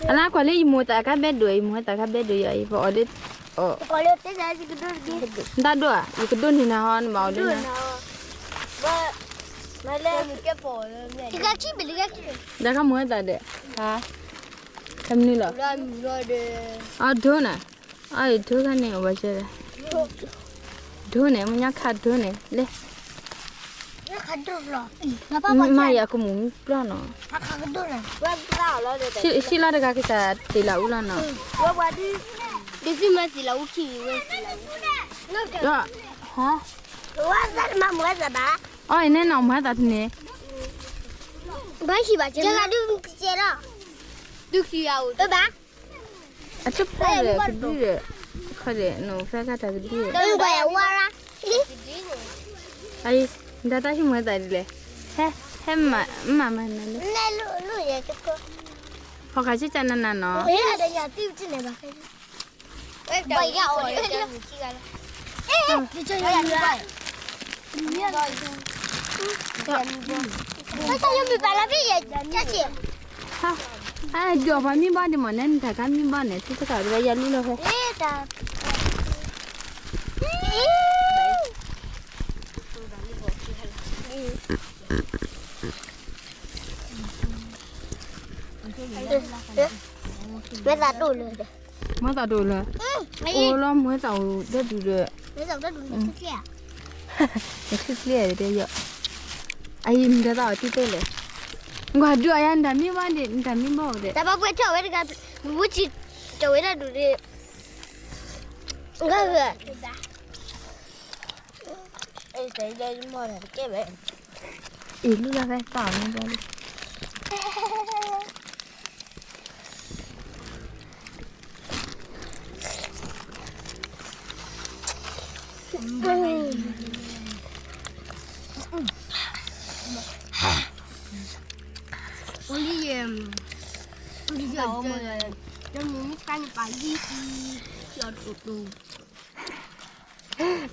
အလါကွၢ်လၢယမိၢ်သးကါဘဲဒိၣ် ယမိၢ်သးကါဘဲဒိၣ်ယၤ ယပအီၣ်လၢ တၢ်ဒိၣ်ဧါ ယကဒိးန့ၢ်နၤဟီ နဘၣ်အီၣ်လၢ တဂၤခံဘ့ၣ်တဂၤခံဘ့ၣ် ဒီးခါမိၢ်သးဒီး ဟါ တမနုၤလီၤ အဒိၣ်နၤ အဒိၣ်ခါန့ၣ် အဝဲကဲဒၣ် ဒိၣ်န့ၣ် မ့ၢ်ညါခါဒိၣ်န့ၣ် လဲၣ် မ့ၢ်မၤယၤကမူၤမံပျီၢ်နီၤ ဆံးလီၤတဂၤကစၢ်တ့ၢ်လၢအူလီၤနီၤ ဒ်မၤတ့ၢ်လၢအူခံဝဲ ဟါ အီၣ်အံၤန့ၣ်နီၤ မၤသးတန့ၣ် ဘၣ်ဟံၣ်ဘၣ်ကဲ ဒုးခံဂၤအိၣ်ဘၣ် အတဖျၢၣ်ဒီးကဒုဒီး ခီဒီး နဖဲကတၢ်ကဒုဒီး အံၤ နတၢ်ဟံၣ်မၤသးဒ်လဲၣ် ဟဲ ဟဲမၤမၤနၤန့ၣ် ဖီခါဆံကနနၤနီၤ ဟါ အဒိၣ်ပှၤမံဘီဒ်မးန့ၣ် နတၢ်ကါမံဘီန့ၣ် သုတကးဒီးယလူလီၤဖဲ မ့ၢ်သးဒိၣ်လၢ မ့ၢ်သးဒိၣ်လၢ အိၣ်လီၤမ့ၢ်သးအိၣ်ဒဲဒုးဒီး နချ့ချ့တဲယီၤ အအံၤမ့ၢ်တၢ်သးအီၤတံၢ်တဲလဲၣ် ကွၢ်ဒုးအယါ နတၢ်မံဘီဒံး နတၢ်မံဘီအီၤဒဲး တၢ်ဘၣ်ပှဲၤထီၣ်ဝဲတဂၤ မူဝဲကၠံ ကၠီဝဲဒၣ်ဒုးဒံး အံၤလူလီၤဖဲတၢ်မံဘီလံ အိၣ်လံယဲၢ် အိၣ်လံယဲၢ် တမုၢ်မ့ၢ်တခါန့ၣ်ပာ်လံ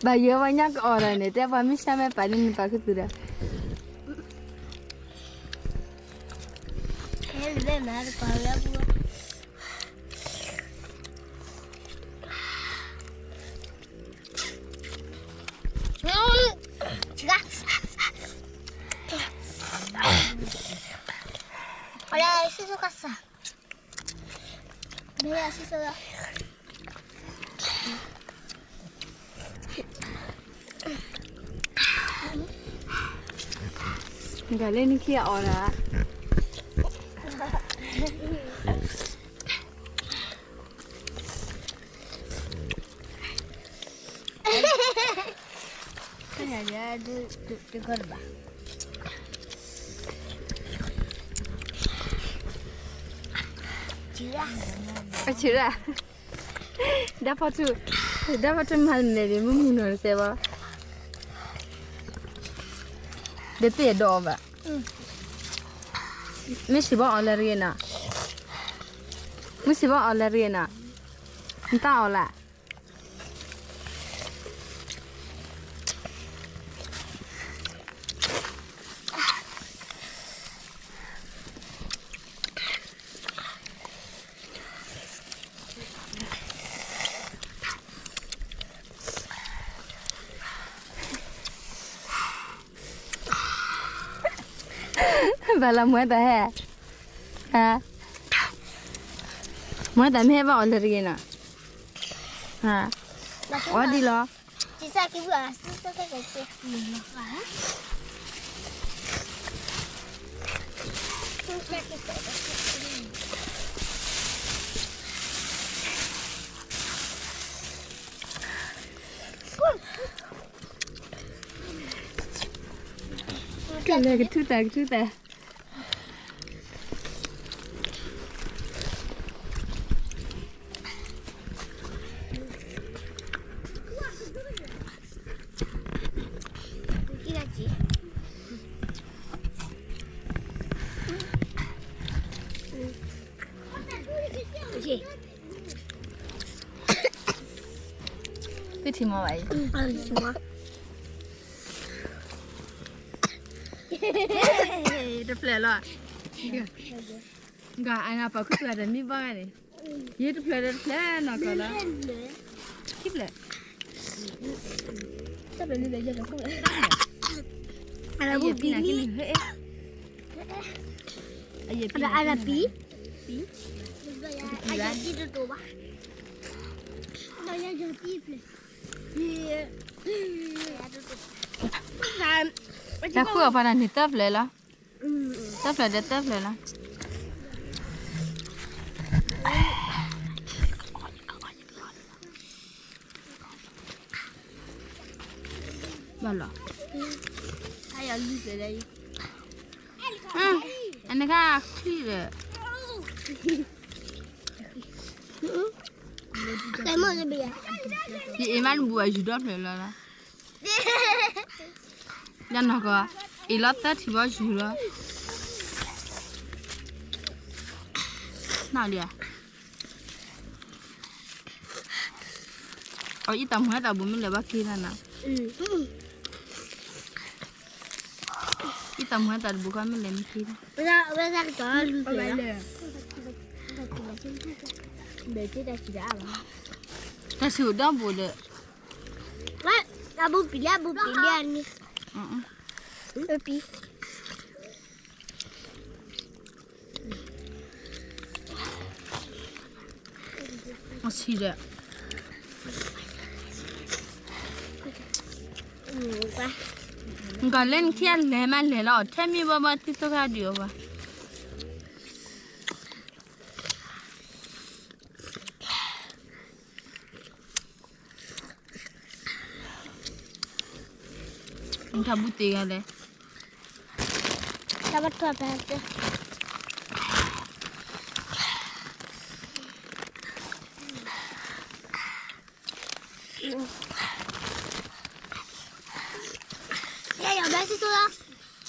ဘၣ်ယဲၢ်ဝဲညါကအီၣ်ဒီးန့ၣ် တဲပှၤမ့ၢ်ဆါမဲပာ်လံန့ၣ်ပာ်ခူသူၣ်ဒီး ကလဲၤနခံအီၣ်ဒၣ် ခါညါဒၣ် တခီတဘၣ် အဆံးဒၣ် ဒၣ်ဖီထူ ဒၣ်ဖီထူမၤမဲာ်ဒ်မုၢ်မုၢ်နီၤတစဲးဘၣ် ဒီးပ့ၢ်ဒီးအီၤဘၣ် မ့ၢ်စံးဘၣ်အီၤလၢတဂ့ၤနီၤ မ့ၢ်စံးဘၣ်အီၤလၢတဂ့ၤနီၤ နတၢ်အီၣ်လၢ ဘၣ်လီၤမွဲတၢ်ဟဲ မွဲတၢ်မ့ၢ်ဟဲဘၣ်အီၤလၢတဂ့ၤနီၤ အီဒ်လီၤ ကလဲၤကထူတၢ်ကထူတၢ် ပထံၣ်မီၤဘၣ်အံၤ တဖျဲၣ်လီၤ အပာ်ခူသူၣ်အတၢ်မံဘီဂၤန့ၣ်, ယတဖျၢၣ်ဒီးတဖျၢၣ်နီၢ်ကီၢ်လီၤ, ခံဖျၢၣ်, အယဲၢ်ပံနၤက့န့ၣ်, အယဲၢ်ပံ, ပံ, တၢ်ဃုအီၣ်ပှၤတၢ်န့ၣ်သၢဖျၢၣ်လီၤ, သၢဖျၢၣ်ဒီးသၢဖျၢၣ်လီၤ. ဘၣ်လီၤ, အနခါချံဒီး, ယအ့ၣ်မးနဘူးအယူၤဒီဖျၢၣ်လီၤလီၤ, ယနီၢ်ကီၢ်, အ့ၣ်လီၤသၢထံၣ်ဘီယူၤလီၤ, နီၢ်လံဧါ, အအံၤတၢ်မူဟဲတၢ်ဘူးမ့ၢ်လဲၤဘၣ်က့ၤနၤနၤ အံၤတၢ်မူဟဲတၢ်တဘူးခီမ့ၢ်လဲၤမ့ၢ်က့ၤ, ဝဲဒၣ်ကတီၢ်လွံၢ်ဖျၢၣ်လီၤ, တၢ်ဆံးအိၣ်ဒီဘိဒီး, အဘူးပံၤလၢအဘူးပံၤလၢအန့ၣ်, ပံၤ အဆံးဒီး, နကလဲၤနခံဂၤလဲၤမးလဲၤလီၤ ထဲမံဘီဘီတံၤသကိးဒုးအီၤဘၣ်, နထးဘူးတ့ၢ်ဂၤလဲၣ်, တၢ်ဘၣ်ထွဲဖဲ ယဘၣ်စံၣ်စိလီၤ,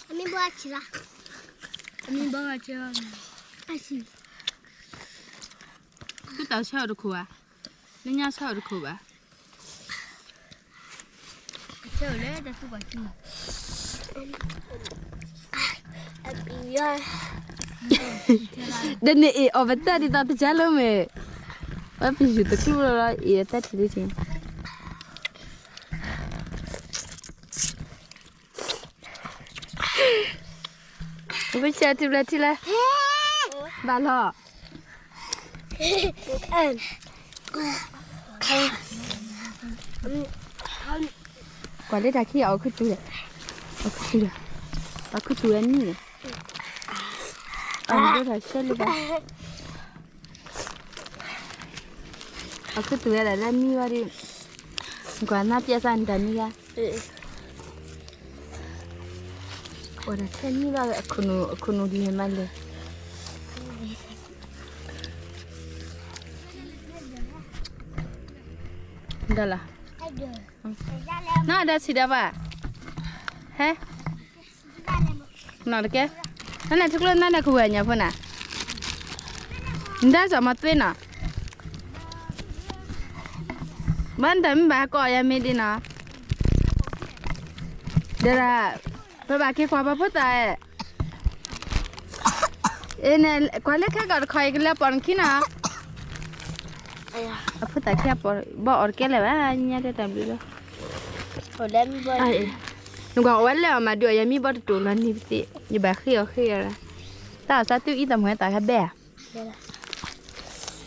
အမ့ၢ်ဘၣ်ဆံးလီၤ, အမ့ၢ်ဘၣ်ဆံးလီၤ, အဆံး, သုတၢ်ဆၢအီၤတခိၣ်ဘၣ်, လၢညါဆၢအီၤတခိၣ်ဘၣ်, ဆၢအီၤလၢတၢ်သူပှၤခံ ဒီးန့ၣ်အ့ၣ်အီၣ်ပတၢ်ဒ်သိးတကါလၢမ့ၢ်, ဝဲပယူၤတကျိလီၤ အ့ၣ်အတၢ်ထံၣ်ဒ်ထံၣ်, ပဆၢထံဘျဲထံလၢ, ဘၣ်လီၤ ကွၢ်လၢတၢ်ခံအီၤခူသူၣ်ဒီး, အီၤခူသူၣ်ဒီး, အီၤခူသူၣ်ဝဲနံၣ်န့ၣ်, အီၤဒိၣ်ထီၣ်ဆဲလၢၤဘၣ်, အီၤခူသူၣ်ဝဲဒၣ်လၢနံၣ်ဝဲဒီး, ကွၢ်နၢ်ပျဲစၢ်နတၢ်နံၣ်ဂၤ အိၣ်ဒီးထဲနံၣ်ဘၣ်ဝဲ အခိၣ်နူာ်လဲၤမးလဲၤ, ဒီးလီၤ, နီၢ်ဒီးဆံးဒီးဘၣ်, ဟဲ, နီၢ်တကဲ, နနထံကျိနၢ်ဒီးကဝဲၢ်ညါဖိနၤ, နတၢ်စီၤမၤသွ့နီၤ, ဘၣ်နတၢ်မ့ၢ်ဘၣ်ဟဲကိးယၤမ့ၢ်ဒ်နီၤ, ဒီးဒၣ်, ပဘၣ်က့ၤကွၢ်ပှၤဖိသၣ်, အ့ၣ်န့ၣ် ကွၢ်လၢခဲကီၢ်တခီအံၤကလဲၤပိာ်နခံနီၤ, အဖိသၣ်ခံအပိာ်, ဘၣ်အီၣ်တကဲလၢၤဘၣ် ညါတဲတၢ်ဘျုးလီၤ, နကွၢ်အဝဲလဲၤအီၣ်မးဒုးအီၣ်ယမံဘီတတိာ်လီၤန့ၣ်ပသ့ၣ်, ယဘၣ်ဃ့အီၤဃ့အီၤ, တၢ်အီၣ်စၢ်သုအံသးမူဟဲသၣ်ခါဘဲဧါ,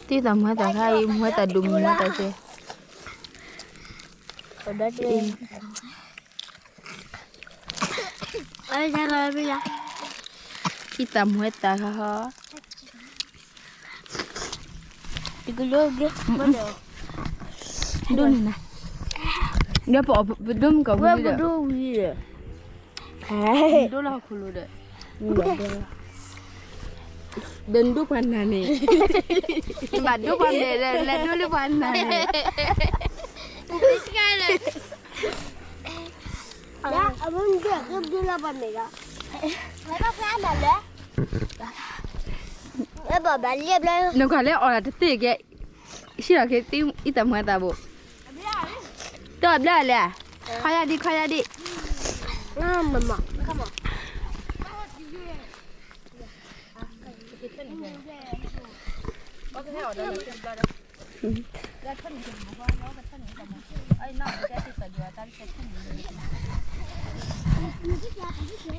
သုအံသးမူဟဲသၣ်ခါအံၤ မူဟဲသၣ်ဒိၣ်မူဟဲသၣ်ကဲ, အံသးမူဟဲသၣ်ခါဟီ, ဒိၣ်န့ၣ်နၤ, ဒီးပအီၣ်ပဒိၣ်မုၢ်ကီၢ်ဝံၤဒီး, ဒိၣ်လီၤခိၣ်လိၤဒီး, ဒီးနဒိၣ်ပှၤနၤန့ၣ်, ဘၣ်ဒိၣ်ပှၤမဲာ်ဒီး လဲၤဒိၣ်လၢပှၤနၤန့ၣ်, နကွၢ်လၢအီၣ်တသ့ၣ်ကဲ, ဟံၣ်လီၤက့ၤအံသးမူဟဲသၣ်ဘိ, တအီၣ်ဘျၢအီၤလဲၣ်, ခီယၢ်ဒံ ခီယၢ်ဒံ, မမ